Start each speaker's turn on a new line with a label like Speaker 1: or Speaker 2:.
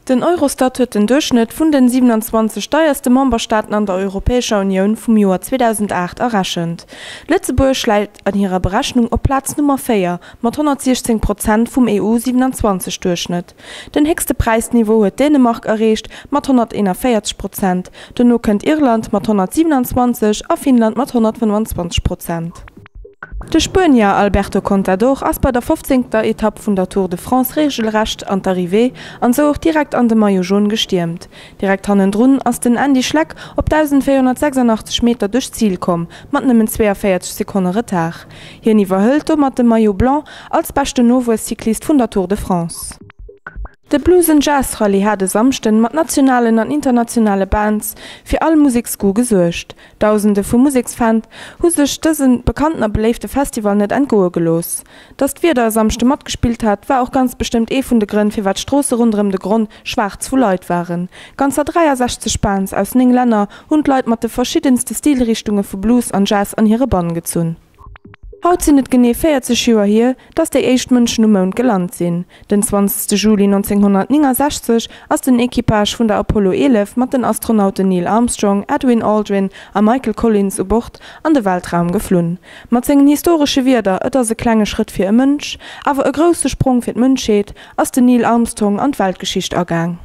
Speaker 1: Den Eurostat huet den Duerchschnëtt vun den 27 deierste Memberstaaten an der Europäescher Unioun vum Joer 2008 errechent. Lëtzebuerg läit an hirer Berechnung op Plaz Nummer 4 mat 116 Prozent vum EU-27-Duerchschnëtt. Den héchste Präisniveau huet Dänemark erreecht mat 141 Prozent, dono kënnt Irland mat 127 a Finnland mat 125 Prozent. De Spuenier Alberto Contador ass bei der fofzéngter Etapp vun der Tour de France reegelrecht an d'Arrivée an sou och direkt an de Maillot Jaune gestiermt. Direkt hannendrun ass den Andy Schleck op 1.486 Meter duerch d'Zil komm, mat nëmmen 42 Sekonne Retard. Hien iwwerhëlt domat de Maillot Blanc als beschten Nowuess-Cyclist vun der Tour de France. De Blues and Jazz Rallye hat e Samschden mat nationalen an internationale Bands fir all Museksgoût gesuergt. Dausende vu Museksfans hu sech dëse bekannten a beléifte Festival net entgoe gelooss. Dass d'Wieder e Samschde matgespillt hat, war och ganz bestëmmt ee vun de Grënn, firwat d'Stroosse ronderëm de Gronn schwaarz vu Leit waren. Ganzer 63 Bands aus 9 Länner hunn d'Leit mat de verschiddenste Stilrichtunge vu Blues an Jazz an hire Bann gezunn. Haut sinn et genee 40 Joer hier, dass déi éischt Mënschen um Mound gelant sinn. Den 20 Juli 1969 ass den Equipage vun der Apollo 11 mat den Astronauten Neil Armstrong, Edwin Aldrin a Michael Collins u Bord an de Weltraum geflunn. Mat sengen historesche Wierder Et ass e klenge Schrëtt fir e Mënsch, awer e grousse Sprong fir d'Mënschheet ass den Neil Armstong an d'Weltgeschicht agaang.